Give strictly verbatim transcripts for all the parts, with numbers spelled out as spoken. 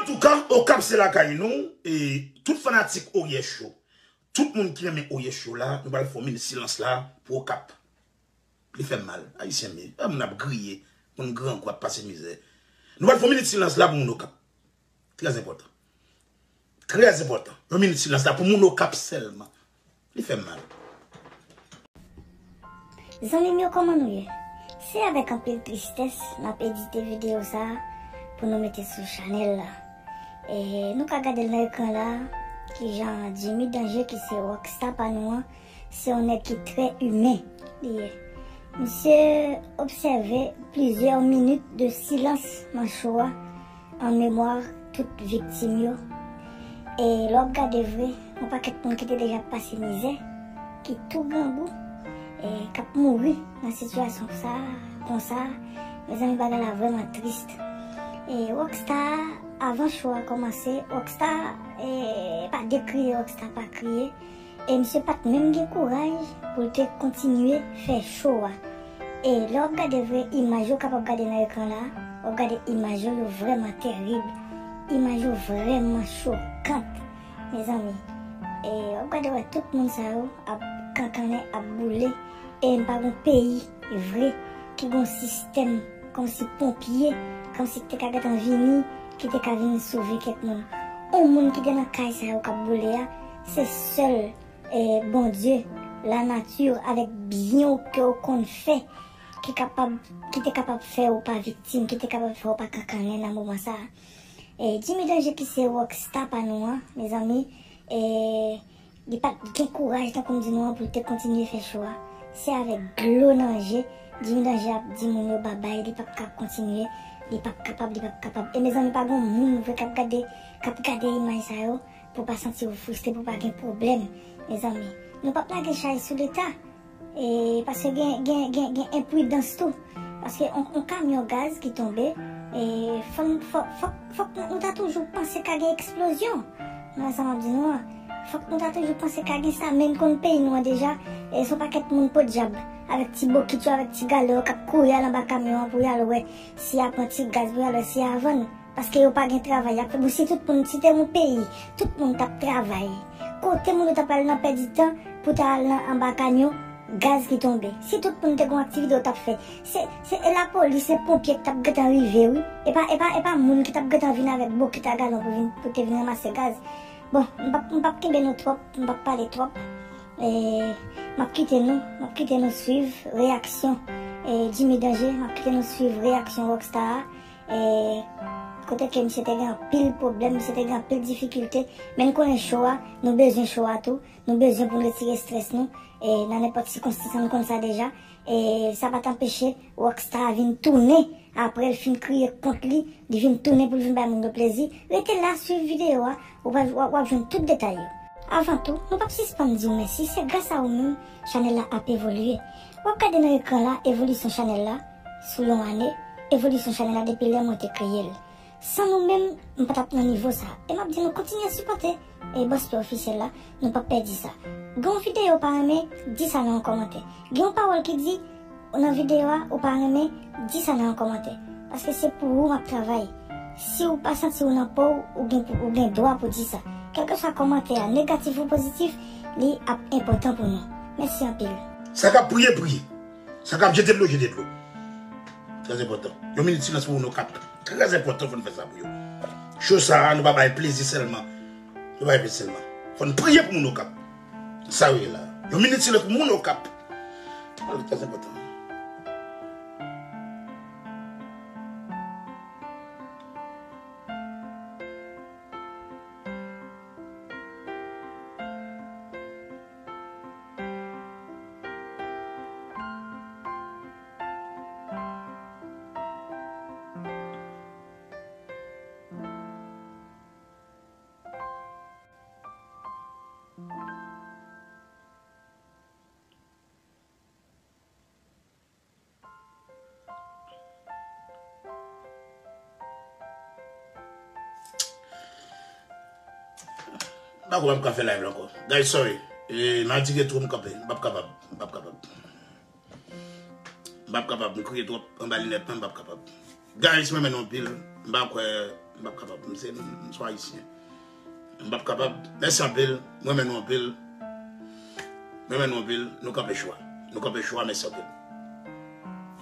Antouka, Okap se lakay nou, e tout fanatik Oryè Show, tout moun ki renmen Oryè Show la, nou pral fè yon minit silans la pou Okap. Li fè m mal, Ayisyen m ye. Lè moun ap griye, moun grangou ap pase mizè. Nou pral fè yon minit silans la pou moun Okap. Trè enpòtan. Trè enpòtan. Yon minit silans la pou moun Okap sèlman. Li fè m mal. Zanmi m yo, kòman nou ye? Se avèk anpil tristès n ap edite videyo sa a pou nou mete sou chanèl la. E nou ka gade l nan ekran la, kijan Jimmy Danger, ki se rockstar pa nou an, se yon nèg ki trè imen li ye. Misye obsève plizyè minit de silans nan show a, an memwa tout viktim yo. E lè w ap gade vre, yon pakèt moun ki te deja ap pase mizè, ki tou grangou, e k ap mouri nan sitiyasyon sa, konsa, mezanmi, bagay la vrèman tris. E Rockstar, avan show a kòmanse, Rockstar, e pa dekriye, Rockstar pa kriye. E misye pa t menm gen kouraj pou l te kontinye fè show a. E lè w ap gade vre, imaj yo w kapab gade nan ekran la, w ap gade imaj yo, yo vrèman tèrib. Imaj yo vrèman chokant, mezanmi. E w ap gade wè tout moun sa yo ap kankannen, ap boule. E m pa gon peyi vre ki gon sistèm kòmsi ponpye, kòmsi ki te ka gentan vini, ki te ka vin sove kèk moun. On moun ki te nan kay sa yo k ap boule a, se sèl, e, Bondye, lanati, avèk byen w ke w konn fè, ki kapab, ki te kapab fè w pa viktim, ki te kapab fè w pa kankannen nan moman sa a. E, Jimmy Danger ki se rockstar pa nou an, mezanmi, e, li pa t gen kouraj tankou m di nou an pou l te kontinye fè show a. Se avèk dlo nan je, Jimmy Danger ap di moun yo babay, li p ap ka kontinye, li p ap kapab, li p ap kapab. E mezanmi, pa gen moun vre k ap gade, k ap gade imaj sa yo pou pa santi w fristre, pou pa gen pwoblèm, mezanmi. Nou p ap lage chay sou Leta. E, paske gen, gen, gen, gen enpridans tou. Paske on, on kamyon gaz ki tonbe, e, fò n, fò, fò, fòk nou, nou ta toujou panse ka gen eksplozyon. Nan sa m ap di nou an, fòk nou ta toujou panse ka gen sa, men n konn peyi nou an deja, e, se on pakèt moun podyab, avèk ti bokit yo, avèk ti galon yo k ap kouri al anba kamyon an pou y al wè si y a pran ti gaz, pou y al wè si y a vann. Paske yo pa gen travay, y ap fè bon, si tout moun, si te yon peyi, tout moun t ap travay. Kote moun yo t ap al nan pèdi tan pou ta al nan anba kamyon gaz ki tonbe? Si tout moun te gon aktivite yo t ap fè. Se, se, e lapolis, se ponpye ki t ap gentan rive, wi. E pa, e pa, e pa moun ki t ap gentan vin avèk bokit a galon pou vin, pou te vin ranmase gaz. Bon, m p ap, m p ap kenbe nou twòp, m p ap pale twòp. E, m ap kite nou, m ap kite nou swiv reyaksyon, e, Jimmy Danger, m ap kite nou swiv reyaksyon Rockstar a. E, kote ke misye te gen anpil pwoblèm, misye te gen anpil difikilte, men n konnen show a, nou bezwen show a tou, nou bezwen pou n retire estrès nou, e, nan nenpòt sikonstans, nou konn sa deja. E, sa pa t anpeche Rockstar vin tounen, apre l fin kriye kont li, li vin tounen pou l vin bay moun yo plezi. Rete la, swiv videyo a, ou pral, w ap, w ap jwenn tout detay yo. Avan tou, nou p ap sispann di w mèsi, se gras a ou menm, chanèl la ap evolye. W ap gade nan ekran la, evolisyon chanèl la, sou yon ane, evolisyon chanèl la depi lè mwen te kreye l. San nou menm, m pa t ap nan nivo sa. E m ap di nou kontinye sipòte e Bòs P Ofisyèl la, nou p ap pèdi sa. Gen yon videyo ou pa renmen, di sa nan yon kòmantè. Gen yon pawòl ki di nan videyo a ou pa renmen, di sa nan yon kòmantè. Paske se pou ou m ap travay. Si w pa santi w nan po w, ou gen pou, ou gen dwa pou di sa. Kèlkeswa kòmantè a, negatif ou pozitif, li ap enpòtan pou nou. Mèsi anpil. Sa k ap priye, priye. Sa k ap jete dlo, jete dlo. Trè enpòtan. Yon minit silans pou moun Okap. Trè enpòtan, fò n fè sa pou yo. Cho sa a, nou pa bay plezi sèlman. Nou pa bay plezi sèlman. Fò n priye pou moun Okap. Sa yo ye la. Yon minit silans pou moun Okap. Trè enpòtan. M pa kwè m ka fè live la ankò. Guys, sorry. E, m a dire twò, m kanpe. M p ap kapab. M p ap kapab. M p ap kapab. M kriye twòp anba linèt mwen, m p ap kapab. Guys, mwen renmen nou anpil. M pa kwè M p ap kapab. M se, m se Ayisyen. M p ap kapab. Mèsi anpil. Mwen renmen nou anpil. Mwen renmen nou anpil. Nou kanpe cho a. Nou kanpe cho a, mèsi anpil.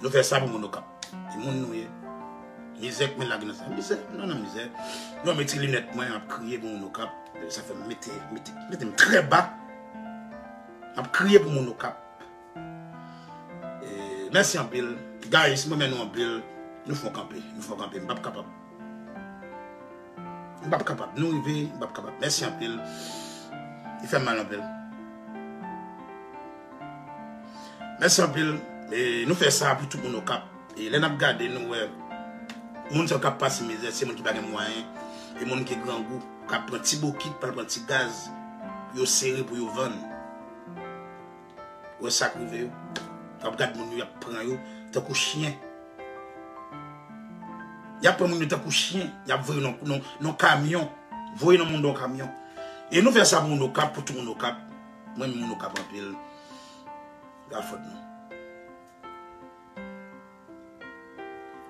Nou fè sa pou moun Okap. E moun nou ye. Mizè k men lage nan sa. Mizè, nou nan mizè. Nou met ti linèt mwen ap kriye pou moun Okap. Sa fè m mete, mete, mete m trè ba. M ap kriye pou moun Okap. E, mèsi anpil. Guys, mwen renmen nou anpil. Nou fè w kanpe. Nou fè w kanpe. M p ap kapab. M p ap kapab. Nou rive, m p ap kapab. Mèsi anpil. Li fè m mal anpil. Mèsi anpil. E nou fè sa pou tout moun Okap. E lè n ap gade, nou wè moun sa k ap pase mizè, se moun ki pa gen mwayen. E moun ki grangou, k ap pran ti bokit, pral pran ti gaz, pou yo sere, pou yo vann. Ou wè sa k rive yo? W ap gad moun yo, y ap pran yo tankou chen. Y ap pran moun yo tankou chen. Y ap voye nan, nan, nan kamyon. Voye nan moun nan kamyon. E nou fè sa pou moun Okap, pou tout moun Okap. Mwen, moun Okap anpil. Pa fòt nou.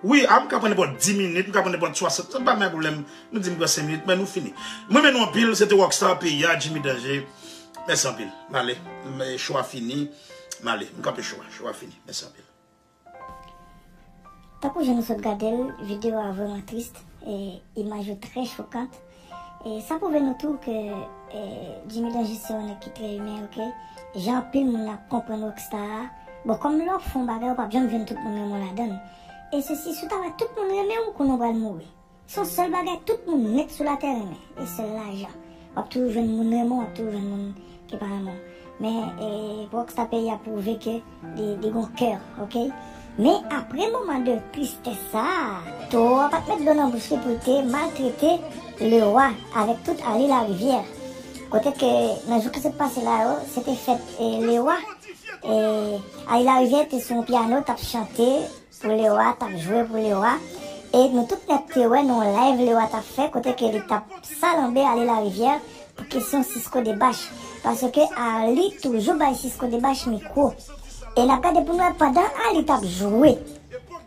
Wi, a, m ka pran nenpòt dis minit, m ka pran nenpòt swasant, sa pa mwen pwoblèm. Nou di m pran senk minit, men nou fini. Mwen, men nou anpil, se te Rockstar peyi a, Jimmy Danger. Mèsi anpil. M ale, m, cho a fini. M ale, m kanpe cho a, cho a fini. Mèsi anpil. Tankou jan nou sot gade l, videyo a vrèman tris, e imaj yo trè chokan. E sa pwouve nou tou ke, e, Jimmy Danger se yon nèg ki trè imen, oke? Jan anpil moun ap konprann Rockstar a. Bon, kòm lè w ap fè yon bagay, ou p ap janm jwenn tout moun renmen w ladan l. E sesi, si w ta wè tout moun renmen w, kounye a w pral mouri. Se yon sèl bagay tout moun nèt sou latè renmen, e se lajan. W ap toujou jwenn moun renmen w, w ap toujou jwenn moun ki pa renmen w. Men, e, Rockstar peyi a pwouve ke li, li gon kè, oke? Men apre moman de tristès sa a, towo a pa t met dlo nan bouch li pou l te maltrete Lewa avèk tout Ali Larivière. Kote ke nan jou ki sot pase la yo, se te fèt, e, Lewa. E, Ali Larivière te sou yon pyano, t ap chante pou Lewa, t ap jwe pou Lewa. E nou tout nèt te wè nan yon live Lewa t ap fè, kote ke li t ap salanbe Ali Larivière pou kesyon Sisco Debach. Paske Ali toujou bay Sisco Debach mikwo. E n ap gade pou n wè pandan Ali t ap jwe,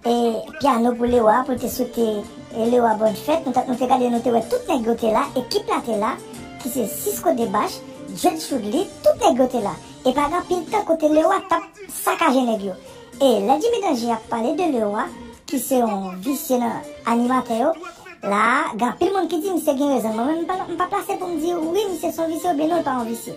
e, pyano pou Lewa, pou l te swete, e, Lewa bòn fèt, nou ta, nou te gade, nou te wè tout nèg yo te la, ekip la te la, ki se Sisco Debach, Dread Shoudly, tout nèg yo te la. E pa gen anpil tan kote Lewa t ap sakaje nèg yo. E lè Jimmy Danger ap pale de Lewa, ki se yon visye nan animatè yo, la a, gen anpil moun ki di misye gen rezon. Mwen menm, m pa, m pa plase pou m di wi, misye se yon visye oubyen non, l pa yon visye.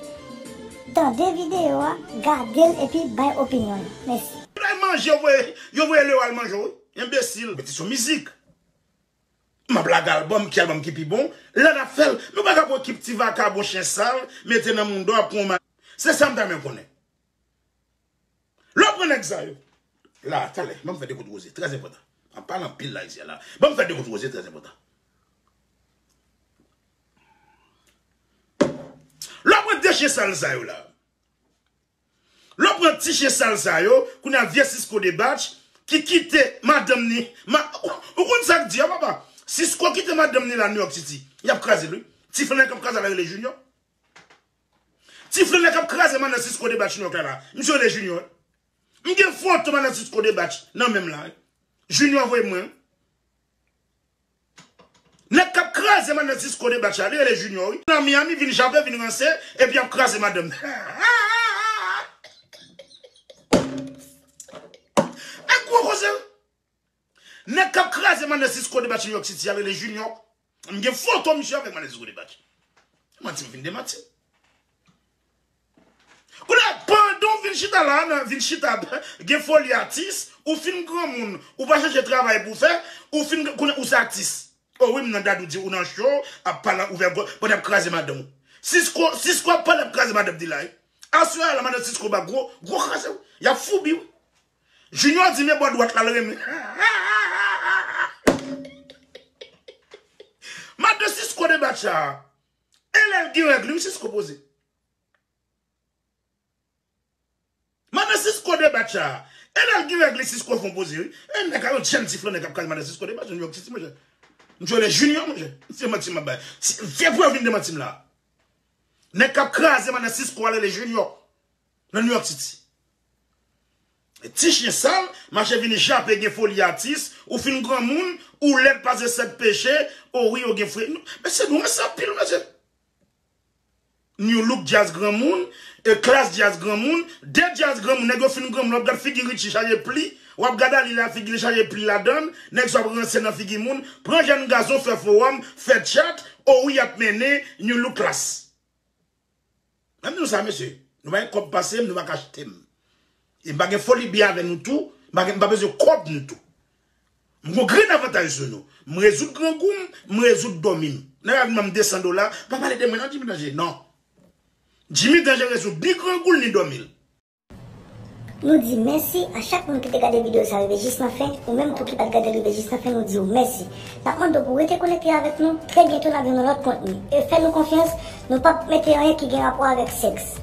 Tande videyo a, gade l epi bay opinyon nou. Mèsi. Lè manje, yo voye, yo voye Lewa al manje, wi. Enbesil. Mete sou mizik. M ap lage albòm, ki albòm ki pi bon? Lè n ap fè l, nou pa ka pran ekip ti vakabon chen sal, mete nan moun do ap pran yon ma-, se sa m ta renmen konnen. Lè w pran nèg sa yo. La, talè, ban m fè de kout woze, trè enpòtan. An palan anpil la isi a la. Ban m fè de kout woze, trè enpòtan. Lè w pran de chen sal sa yo la. Lè w pran ti chen sal sa yo, kounye a vye Sisco Debach, ki kite madanm ni, ma-, ou, ou konn sa k di a, papa? Sisco kite madanm ni la New York City. Y ap kraze l, wi. Ti flannè k ap kraze la rele Junior. Ti flannè k ap kraze madanm Sisco Debach New York la, la. Misye rele Junior. M gen foto madanm Sisco Debach nan men m la, wi. Junior voye mwen. Nèg k ap kraze madanm Sisco Debach la, li rele Junior, wi. Nan Miami, vin jape, vin ranse, epi ap kraze madanm. E gwo koze, wi. Nèg k ap kraze madanm Sisco Debach New York City a rele Junior. M gen foto misye avèk madanm Sisco Debach. Manti m fin demanti. Kounye a, pandan w vin chita la, nan, vin chita, gen foli atis, ou fin granmoun, ou pa chèche travay pou w fè, ou fin, kounye a, ou se atis. O wi, m nan Dadou di ou nan cho, ap pale ouvè gòj, pandan ap kraze madanm ou. Sisco, Sisco ap pale ap kraze madanm di la, wi. Aswè a la, madanm Sisco ba gwo, gwo kraze, wi. Y ap foubi, wi. Junior di men bò dwat la l renmen. Madanm Sisco Debach a. E lè l gen règ li, wi, Sisco poze. Madanm Sisco Debach a. E lè l gen règ li, Sisco fè yon poze, wi. E nèg a yon jèn ti flannè k ap kraze madanm Sisco Debach, New York City, monchè. M jwe le Junior, monchè. Se manti m ap bay. Si, vye prèv vin demanti m la. Nèg k ap kraze madanm Sisco a rele Junior. Nan New York City. Ti chen sal, mache vini jape gen foli atis, ou fin granmoun, ou lèd pase sèt peche, o wi yo gen fre. Mesye, nou ranse anpil, mesye. New Look Djaz granmoun, e Klass Djaz granmoun, de Djaz granmoun, nèg yo fin granmoun, w ap gad figi Richie chaje pli, w ap gad Ali la figi li chaje pli ladann, nèg sa ap ranse nan figi moun, pran jèn gason fè fowòm, fè tchat, o wi y ap mennen New Look Klass. Mwen di nou sa, mesye, nou pa gen kòb pase m, nou pa ka achte m. E m pa gen foli byen avè nou tou, m pa gen, m pa bezwen kòb nou tou. M gon grenn avantaj sou nou. M rezoud grangou m, m rezoud dòmi m. Nèg la vin ban m de san dola, pa pale de mwen non, Jimmy Danje, non. Jimmy Danje rezoud ni grangou l ni dòmi l. Nou di mèsi a chak moun ki te gade videyo sa rive jis nan fen, ou menm tou ki pa t gade rive jis nan fen, nou di w mèsi. N ap mande w pou w rete konekte avèk nou, trè byento n ap jwenn yon lòt kontni. E fè nou konfyans, nou p ap mete anyen ki gen rapò avèk sèks.